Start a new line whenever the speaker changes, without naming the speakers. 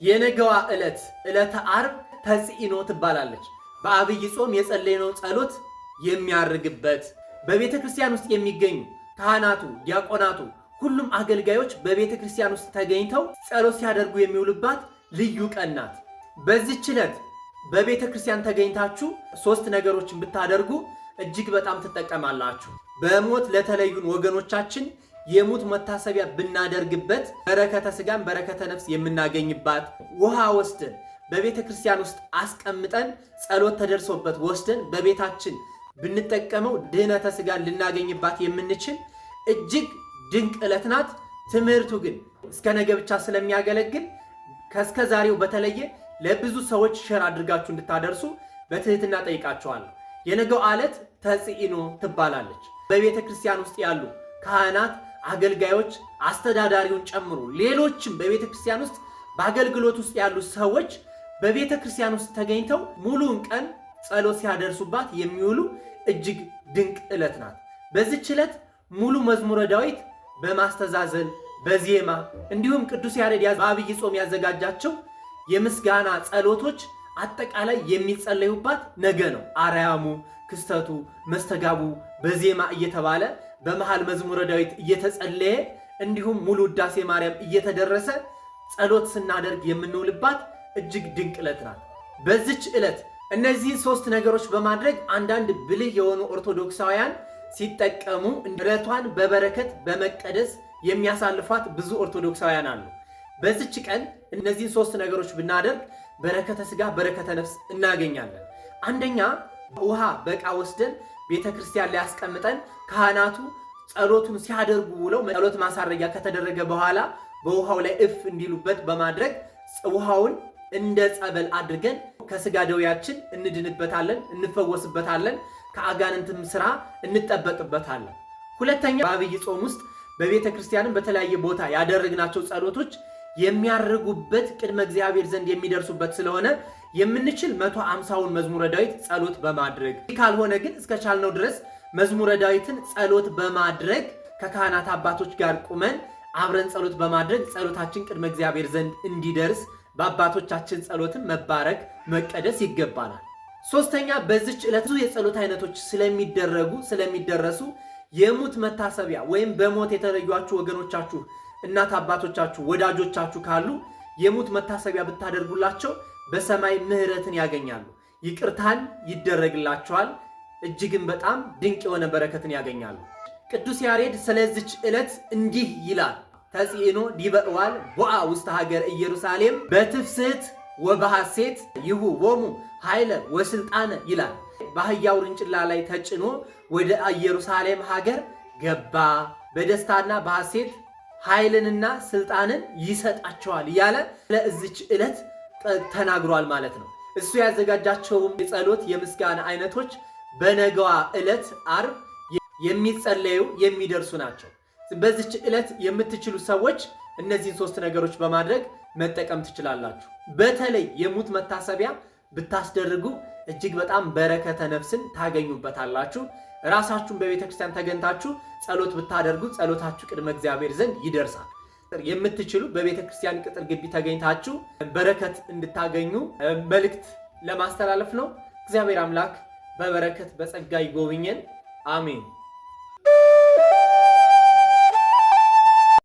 የነገዋ ዕለት ዕለተ ዓርብ ተጽኢኖ ትባላለች። በአብይ ጾም የጸለይነው ጸሎት የሚያርግበት፣ በቤተ ክርስቲያን ውስጥ የሚገኙ ካህናቱ፣ ዲያቆናቱ፣ ሁሉም አገልጋዮች በቤተ ክርስቲያን ውስጥ ተገኝተው ጸሎት ሲያደርጉ የሚውሉባት ልዩ ቀን ናት። በዚህች ዕለት በቤተ ክርስቲያን ተገኝታችሁ ሶስት ነገሮችን ብታደርጉ እጅግ በጣም ትጠቀማላችሁ። በሞት ለተለዩን ወገኖቻችን የሙት መታሰቢያ ብናደርግበት በረከተ ስጋን በረከተ ነፍስ የምናገኝባት፣ ውሃ ወስደን በቤተ ክርስቲያን ውስጥ አስቀምጠን ጸሎት ተደርሶበት ወስደን በቤታችን ብንጠቀመው ድህነተ ስጋን ልናገኝባት የምንችል እጅግ ድንቅ ዕለት ናት። ትምህርቱ ግን እስከ ነገ ብቻ ስለሚያገለግል ከእስከ ዛሬው በተለየ ለብዙ ሰዎች share አድርጋችሁ እንድታደርሱ በትህትና ጠይቃችኋለሁ። የነገው ዕለት ተጽኢኖ ትባላለች። በቤተ ክርስቲያን ውስጥ ያሉ ካህናት፣ አገልጋዮች፣ አስተዳዳሪውን ጨምሮ ሌሎችም በቤተ ክርስቲያን ውስጥ በአገልግሎት ውስጥ ያሉ ሰዎች በቤተ ክርስቲያን ውስጥ ተገኝተው ሙሉውን ቀን ጸሎት ሲያደርሱባት የሚውሉ እጅግ ድንቅ ዕለት ናት። በዚች ዕለት ሙሉ መዝሙረ ዳዊት በማስተዛዘል፣ በዜማ፣ እንዲሁም ቅዱስ ያሬድ በአብይ ጾም ያዘጋጃቸው የምስጋና ጸሎቶች አጠቃላይ የሚጸለዩባት ነገ ነው። አርያሙ፣ ክስተቱ፣ መስተጋቡ በዜማ እየተባለ፣ በመሃል መዝሙረ ዳዊት እየተጸለየ፣ እንዲሁም ሙሉ ውዳሴ ማርያም እየተደረሰ ጸሎት ስናደርግ የምንውልባት እጅግ ድንቅ ዕለት ናት። በዚች ዕለት እነዚህን ሶስት ነገሮች በማድረግ አንዳንድ ብልህ የሆኑ ኦርቶዶክሳውያን ሲጠቀሙ ዕለቷን በበረከት በመቀደስ የሚያሳልፏት ብዙ ኦርቶዶክሳውያን አሉ። በዚች ቀን እነዚህን ሶስት ነገሮች ብናደርግ በረከተ ስጋ በረከተ ነፍስ እናገኛለን። አንደኛ፣ ውሃ በዕቃ ወስደን ቤተ ክርስቲያን ላይ አስቀምጠን ካህናቱ ጸሎቱን ሲያደርጉ ውለው ጸሎት ማሳረጊያ ከተደረገ በኋላ በውሃው ላይ እፍ እንዲሉበት በማድረግ ውሃውን እንደ ጸበል አድርገን ከስጋ ደዌያችን እንድንበታለን፣ እንፈወስበታለን፣ ከአጋንንትም ስራ እንጠበቅበታለን። ሁለተኛ፣ በአብይ ጾም ውስጥ በቤተ ክርስቲያንም በተለያየ ቦታ ያደረግናቸው ጸሎቶች የሚያርጉበት፣ ቅድመ እግዚአብሔር ዘንድ የሚደርሱበት ስለሆነ የምንችል 150ውን መዝሙረ ዳዊት ጸሎት በማድረግ፣ ካልሆነ ግን እስከቻልነው ድረስ መዝሙረ ዳዊትን ጸሎት በማድረግ ከካህናት አባቶች ጋር ቁመን አብረን ጸሎት በማድረግ ጸሎታችን ቅድመ እግዚአብሔር ዘንድ እንዲደርስ በአባቶቻችን ጸሎትን መባረክ መቀደስ ይገባናል። ሶስተኛ፣ በዚች ዕለት ብዙ የጸሎት አይነቶች ስለሚደረጉ ስለሚደረሱ የሙት መታሰቢያ ወይም በሞት የተለዩአችሁ ወገኖቻችሁ፣ እናት አባቶቻችሁ፣ ወዳጆቻችሁ ካሉ የሙት መታሰቢያ ብታደርጉላቸው በሰማይ ምሕረትን ያገኛሉ፣ ይቅርታን ይደረግላቸዋል፣ እጅግም በጣም ድንቅ የሆነ በረከትን ያገኛሉ። ቅዱስ ያሬድ ስለዚች ዕለት እንዲህ ይላል። ተጽዕኖ ዲበ እዋል ቦአ ውስተ ሀገር ኢየሩሳሌም በትፍስህት ወበሐሴት ይሁቦሙ ኃይለ ወስልጣነ ይላል። በአህያ ውርንጭላ ላይ ተጭኖ ወደ ኢየሩሳሌም ሀገር ገባ፣ በደስታና በሐሴት ኃይልንና ስልጣንን ይሰጣቸዋል እያለ ለእዚች ዕለት ተናግሯል ማለት ነው። እሱ ያዘጋጃቸውም የጸሎት የምስጋና አይነቶች በነገዋ ዕለት ዓርብ የሚጸለዩ የሚደርሱ ናቸው። በዚች ዕለት የምትችሉ ሰዎች እነዚህን ሶስት ነገሮች በማድረግ መጠቀም ትችላላችሁ። በተለይ የሙት መታሰቢያ ብታስደርጉ እጅግ በጣም በረከተ ነፍስን ታገኙበታላችሁ። ራሳችሁን በቤተ ክርስቲያን ተገኝታችሁ ጸሎት ብታደርጉ ጸሎታችሁ ቅድመ እግዚአብሔር ዘንድ ይደርሳል። የምትችሉ በቤተ ክርስቲያን ቅጥር ግቢ ተገኝታችሁ በረከት እንድታገኙ መልእክት ለማስተላለፍ ነው። እግዚአብሔር አምላክ በበረከት በጸጋ ይጎብኘን። አሜን።